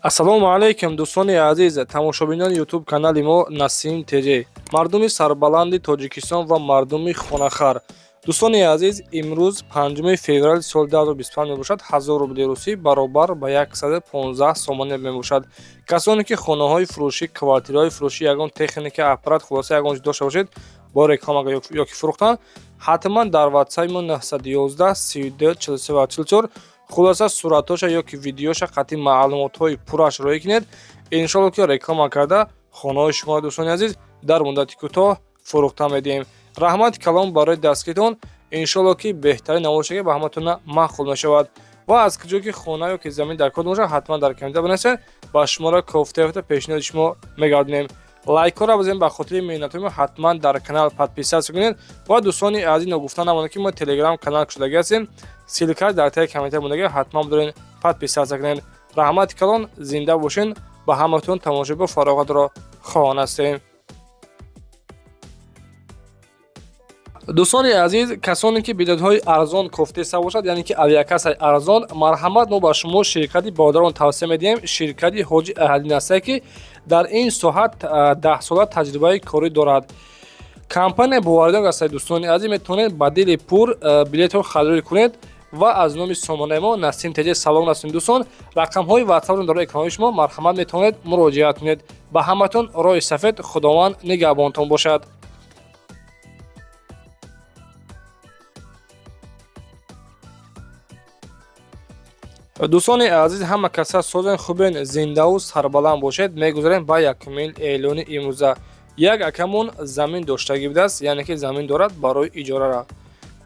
Ассалому алайкум, дӯстони азиз, тамошобинони Ютуб канали мо Насим ТЖ, мардуми сарбаланди Тоҷикистон ва мардуми хонахар. Дӯстони азиз, имрӯз 5 феврали соли 2025 мебошад. 1000 рубли русӣ баробар ба 115 сомонӣ мебошад. Касоне ки хонаҳои фурӯшӣ, квартираҳои фурӯшӣ, ягон техника, аппарат, хулоса, ягон чиз дошта бошед, бо реклама ёки фурӯхтан, ҳатман дар ватсапи мо 911 32 43 44, хулоса, суратҳоша ёки видеоша қатъи маълумотҳои пурраш роӣ кунед. Иншолло, ки реклама карда, хонаҳои шуморо, дӯстони азиз, дар муддати кӯтоҳ фурӯхта медиҳем. Раҳмати калом барои дастгиритон. Иншолло, ки беҳтарин навоше ки ба ҳаматона маъқул мешавад. Ва аз куҷо ки хона ёки замин дар кор бошад, ҳатман дар комментар бинависед, ба шуморо кофта ёфта пешниҳоди шумо мегардонем. Лайкҳоро бизанед, ба хотири меҳнатҳои мо ҳатман дар канал подписаться кунед. Ва, дӯстони азиз, ногуфта намонад, ки мо Телеграм канал кушодагӣ ҳастем, ссылка дар таги комментар мондагӣ, ҳатман бидорен подписаться кунед. Раҳмати калон, зинда бошен, ба ҳаматон тамошои бо фароғатро хоҳон ҳастем. Дӯстони азиз, касоне ки билетҳои арзон кофтеста бошад, яъне ки авиакассаи арзон, марҳамат, мо ба шумо ширкати Бодарон тавсия медиҳем. Ширкати Ҳоҷи Аҳалин ҳастае, ки дар ин соҳа 10сола таҷрибаи корӣ дорад. Компания боваридон ҳастад. Дӯстони азиз, метавонед ба дили пур билетро харидорӣ кунед ва аз номи сомонаи мо Насим ТЖ салом расонед. Дӯстон, рақамҳои ватсапро дар экранҳои шумо, марҳамат, метавонед муроҷиат кунед. Ба ҳаматон роҳи сафед, Худованд нигаҳбонтон бошад. Дӯстони азиз, ҳама каса созен, хубен, зиндаву сарбаланд бошед. Мегузарем ба якумин эълони имрӯза. Як акамон замин доштагӣ будааст, яъне ки замин дорад барои иҷорара.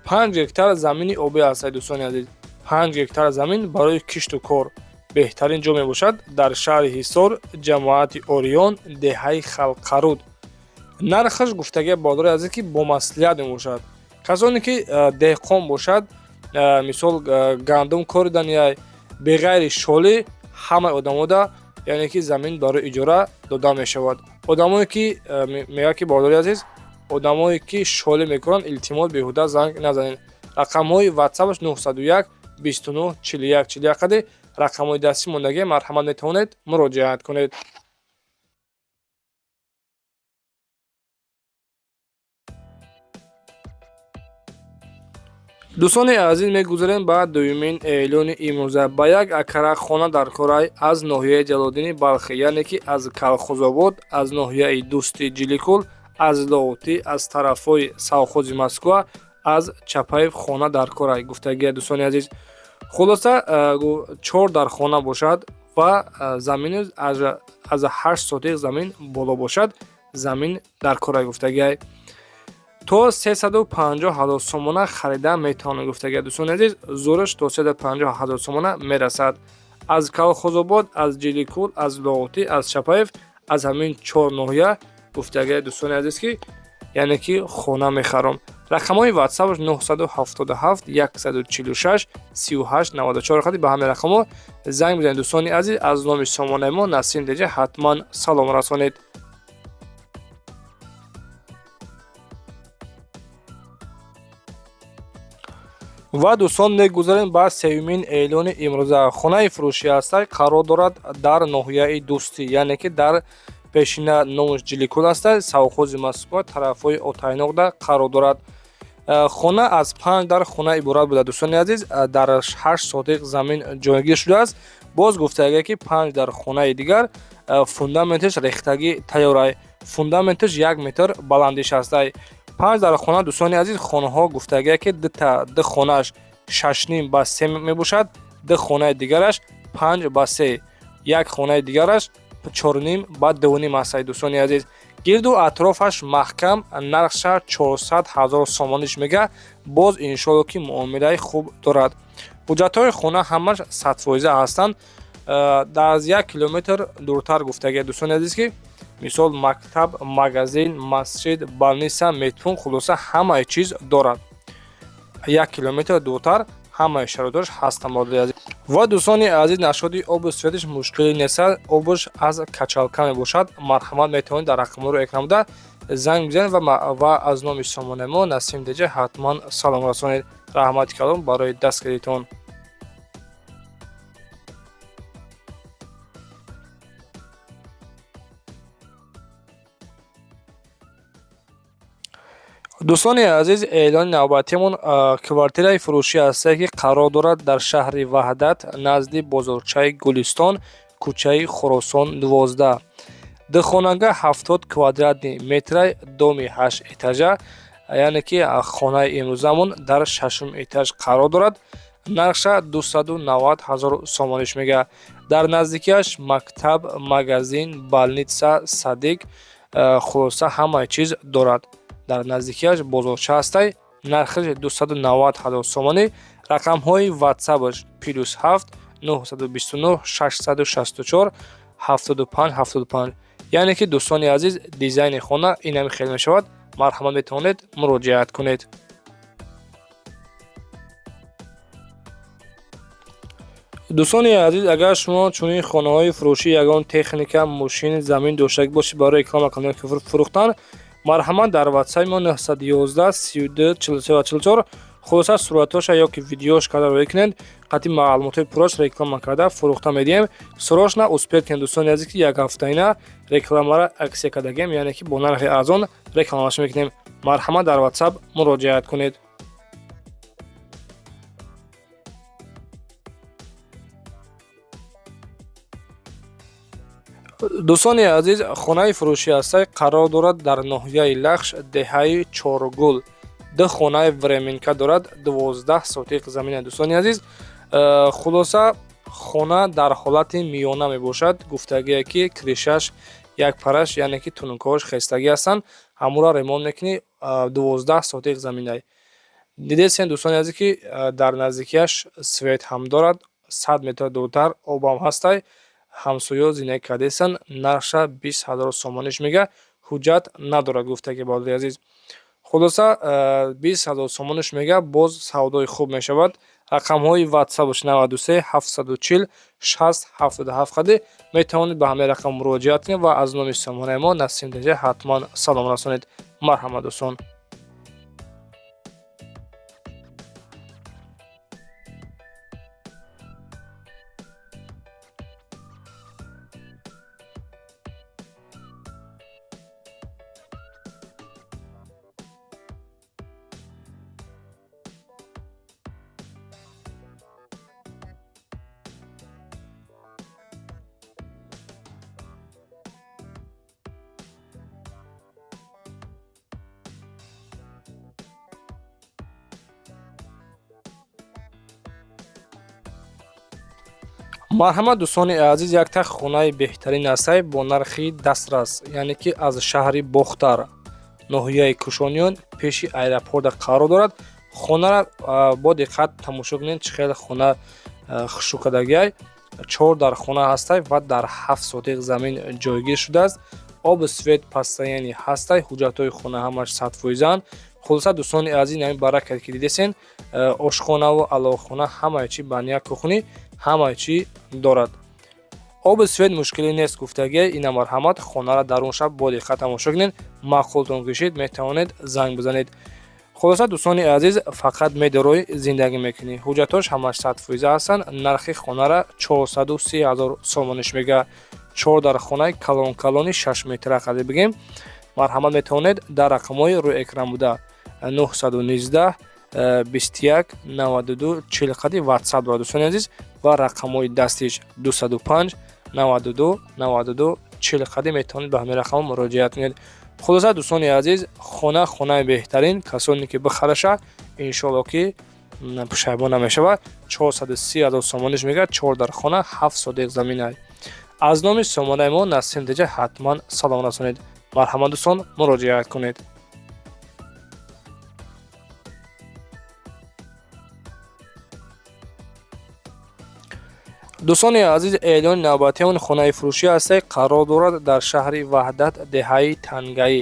5 гектар замини обӣ аст. Дӯстони азиз, 5 гектар замин барои кишту кор беҳтарин ҷо мебошад, дар шаҳри Ҳисор, ҷамоати Ориён, деҳаи Халқаруд. Нархаш гуфтагия, бодари азиз, ки бо маслиҳат мебошад. Касоне ки деҳқон бошад, мисол, гандум кориданияй, беғайри шолӣ ҳамаи одамода, яъне ки замин барои иҷора дода мешавад. Одамое ки мегӯяд, ки, бодари азиз, одамое ки шолӣ мекунанд, илтимос, беҳуда занг назанед. Рақамҳои ватсапаш 901 29 41 41 қади рақамҳои дастӣ мондагӣ, марҳамат, метавонед муроҷиат кунед. Дӯстони азиз, мегузарем ба дуюмин эълони имрӯза. Ба як акара хона дар корай аз ноҳияи Ҷалолиддини Балхӣ, яъне ки аз Калхозобод, аз ноҳияи Дӯсти, Ҷиликул, аз Лоҳутӣ, аз тарафҳои совхози Москва, аз Чапаев хона дар корай гуфтагия. Дӯстони азиз, хулоса, чор дар хона бошад ва замини аз 8 сотих замин боло бошад, замин дар корай гуфтагиай. То 350 ҳазор сомона харида метавонад гуфтагия. Дӯстони азиз, зӯраш то 350 ҳазор сомона мерасад. Аз Калхозобод, аз Ҷиликул, аз Лоҳутӣ, аз Чапаев, аз ҳамин чор ноҳия гуфтагия. Дӯстони азиз, ки яъне ки хона мехарам, рақамҳои ватсапаш 977 146 38 94 хади, ба ҳамин рақамҳо занг бизанед. Дӯстони азиз, аз номи сомонаи мо Насим ТЖ ҳатман салом расонед. Ва, дӯстон, мегузарем ба сеюмин эълони имрӯза. Хонаи фурӯшӣ ҳастай, қарор дорад дар ноҳияи Дӯстӣ, яъне ки дар пешина номаш Ҷиликул ҳастай, совхози Москва, тарафҳои Отайноқда қарор дорад. Хона аз панҷ дар хона иборат буда. Дӯстони азиз, дар 8 сотиқ замин ҷойгир шудааст. Боз гуфтагия, ки панҷ дар хонаи дигар фундаменташ рехтагӣ тайёрай, фундаменташ 1 метр баландиш ҳастай. Панҷ дар хона. Дӯстони азиз, хонаҳо гуфтагия, ки дута ду хонааш 6,5 ба 3 мебошад, ду хонаи дигараш 5 ба 3, як хонаи дигараш 4,5 ба 2,5 ҳастад. Дӯстони азиз, гирду атрофаш маҳкам. Нархша 400 000 сомониш мега, боз иншолло, ки муомилаи хуб дорад. Ҳуҷҷатҳои хона ҳамаш 100-фоиза ҳастанд. Аз 1 километр дуртар гуфтагия, дӯстони азиз, ки мисол, мактаб, магазин, масҷид, больница, медпункт, хулоса, ҳамаи чиз дорад. 1 километр дуртар ҳамаи шароитош ҳастанд, модари азиз. Ва, дӯстони азиз, нашоди обу светиш мушкиле нест, обуш аз качалка мебошад. Марҳамат, метавонед дар рақамҳоро экран буда занг бизанед ва аз номи сомонаи мо Насим ТЖ ҳатман салом расонед. Раҳмати калом барои дастгиритон. Дӯстони азиз, эълони навбатиамон квартираи фурӯшӣ ҳастае, ки қарор дорад дар шаҳри Ваҳдат, назди бозорчаи Гулистон, кӯчаи Хуросон 12. Духонага 70 квадратный метрай, доми 8 этажа, яъне ки хонаи имрӯзамон дар шашум этаж қарор дорад. Нархша 290 ҳазор сомониш мега. Дар наздикиаш мактаб, магазин, больница, садик, хулоса ҳамаи чиз дорад. Дар наздикиаш бозорча ҳастай. Нархаш 290 ҳазор сомонӣ. Рақамҳои ватсапаш +7 929 664 75 75. Яъне ки, дӯстони азиз, дизайни хона инами хел мешавад. Марҳамат, метавонед муроҷиат кунед. Дӯстони азиз, агар шумо чунин хонаҳои фурӯшӣ, ягон техника, мошин, замин доштагӣ бошед, барои реклама кардан, фурӯхтан, марҳамат, дар ватсапи мо 911 32 43 ва 44, хулоса суратҳоша ё ки видеош карда роӣ кунед, қатъи маълумотҳои пурраш реклама карда фурӯхта медиҳем. Срочно успеть кунед, дӯстони азиз, ки як ҳафтаина рекламара акция кардагем, яъне ки бо нархи арзон рекламаш мекунем. Марҳамат, дар ватсап муроҷиат кунед. Дӯстони азиз, хонаи фурӯшӣ ҳастай, қарор дорад дар ноҳияи Лахш, деҳаи Чоргул. Ду хонаи временка дорад, 12 сотиқ замина. Дӯстони азиз, хулоса хона дар ҳолати миёна мебошад. Гуфтагие ки крышаш як параш, яъне ки тунукҳош хестагӣ ҳастанд, ҳамура ремонт мекунӣ. 12 сотиқ заминай дидесен, дӯстони азиз, ки дар наздикиаш свет ҳам дорад, 100 метр дуртар обам ҳастай, ҳамсоё зиндагӣ кардесанд. Нархша 20 ҳазор сомониш мега. Ҳуҷҷат надорад, гуфтаги бародари азиз. Хулоса 20 ҳазор сомониш мега, боз савдои хуб мешавад. Рақамҳои ватсапш 93 740 60 77 қади метавонед ба ҳамаи рақам муроҷиат кунед ва аз номи сомонаи мо Насим Деҷа ҳатман салом расонед. Марҳамат, дӯстон. Марҳамат, дӯстони азиз, якта хонаи беҳтарин ҳастай бо нархи дастрас, яъне ки аз шаҳри Бохтар, ноҳияи Кушониён, пеши аэропорта қарор дорад. Хонара бо диққат тамошо кунед, чӣ хеле хона хушрӯкардагиай. Чор дар хона ҳастай ва дар 7 сотиқ замин ҷойгир шудааст. Обу свет постоянный ҳастай, ҳуҷҷатҳои хона ҳамаш 100%-анд. Хулоса, дӯстони азиз, нами баракат ки дидесен, ошхонаву аловхона, ҳамаи чи баня, кухни, ҳамаи чӣ дорад. Обу свет мушкилӣ нест, гуфтагия ина. Марҳамат, хонара дарун шаб бо диққат тамошо кунед. Маъқултон кишид, метавонед занг бизанед. Хулоса, дӯстони азиз, фақат медорои зиндагӣ мекунӣ. Ҳуҷҷатҳош ҳамаш 100% ҳастанд. Нархи хонара 430 ҳазор сомониш мега. Чор дар хонаи калонкалони 6 метра қади бигем. Марҳамат, метавонед дар рақамҳои рӯи экран буда 919 21 92 40 қади ватсап дорад, дӯстони азиз, ва рақамҳои дастиш 205 92 92 40 қади метавонед ба ҳамин рақамҳо муроҷиат кунед. Хулоса, дӯстони азиз, хона хонаи беҳтарин. Касоне ки бихараша, иншоалло ки пушаймон намешавад. 430 ҳазор сомониш мега, чор дар хона, 7 сотиқ заминай. Аз номи сомонаи мо Насим Деҷа ҳатман салом расонед. Марҳамат, дӯстон, муроҷиат кунед. Дӯстони азиз, эълони навбатиамон хонаи фурӯшӣ ҳастай, қарор дорад дар шаҳри Ваҳдат, деҳаи Тангаӣ.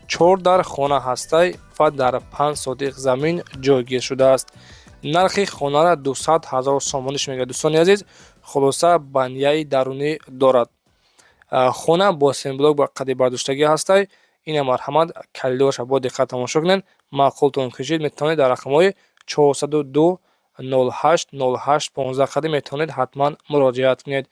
Чор дар хона ҳастай ва дар 5 сотиқ замин ҷойгир шудааст. Нархи хонара 200 ҳазор сомониш мега, дӯстони азиз. Хулоса баняи дарунӣ дорад. Хона бо сенблок ба қади бардоштагӣ ҳастай. Ина марҳамат, калидорша бо диққат тамошо кунед. Маъқултон кишид, метавонед дар рақамҳои 402 08 08 15 қади метавонед ҳатман муроҷиат кунед.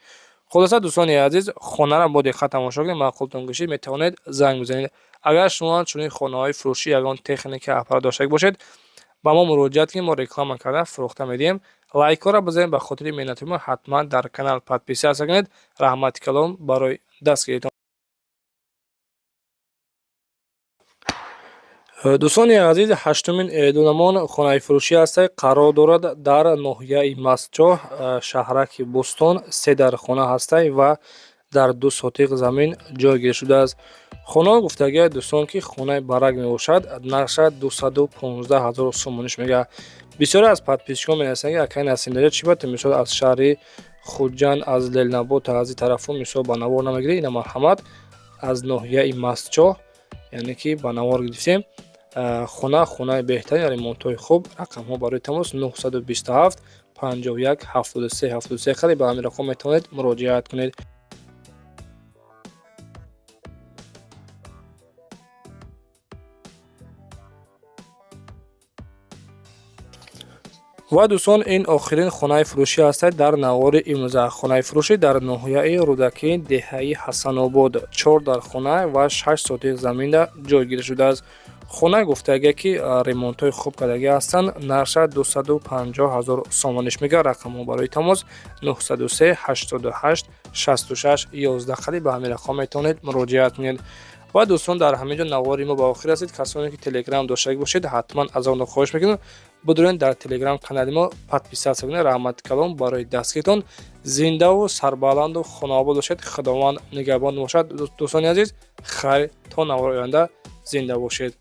Хулоса, дӯстони азиз, хонаро бо диққат тамошо кунед, маъқултон кишид, метавонед занг бизанед. Агар шумо чунин хонаҳои фурӯшӣ, ягон техника, аппарат доштаг бошед, ба мо муроҷиат кунед, мо реклама карда фурӯхта медиҳем. Лайкҳоро бизанед, ба хотири меҳнати мо ҳатман дар канал подписаться кунед. Раҳмати калом барои дастгиритон. Дӯстони азиз, ҳаштумин эълонамон хонаи фурӯшӣ аст, қарор дорад дар ноҳияи Мастчоҳ, шаҳраки Бӯстон, се дар хона ҳастай ва дар 2 сотиқ замин ҷойгир шудааст. Хона гуфтагия дӯстон, ки хонаи барак мебошад, нархша 215 ҳазор сомониш мега. Бисёре аз подписчикон менависанд, ки акай Насимдаҷа, чӣ ба ту мисол аз шаҳри Хуҷанд, аз Ленинобод, аз ин тарафу мисол ба навор намегирӣ? Ина марҳамат, аз ноҳияи Мастчоҳ, яъне ки ба навор гирифтем. Хона хонаи беҳтарин, ремонтҳои хуб. Рақамҳо барои тамос 927 51 73 73. Хари ба ҳамин рақам метавонед муроҷиат кунед. Ва дӯстон, ин охирин хонаи фурӯшӣ ҳастад дар навори имрӯза. Хонаи фурӯшӣ дар ноҳияи Рӯдакӣ, деҳаи Ҳасанобод, 4 дар хона ва 6 сотиқ заминда ҷойгир шудааст. Хона гуфтагия, ки ремонтҳои хуб кардагӣ ҳастанд, нархша 250 ҳазор сомониш мега. Рақамҳо барои тамос 903 88 66 11. Қариб ба ҳамин рақам метавонед муроҷиат кунед. Ва дӯстон, дар ҳамин ҷо навори мо ба охир расид. Касоне ки телеграм доштагӣ бошед, ҳатман аз онро хоҳиш мекунем, бидурен дар телеграм канали мо подписаться кунед. Раҳмати калом барои дастгиритон. Зиндаву сарбаланду хонаобод бошед, Худованд нигаҳбон бошад. Дӯстони азиз, хайр, то навори оянда, зинда бошед.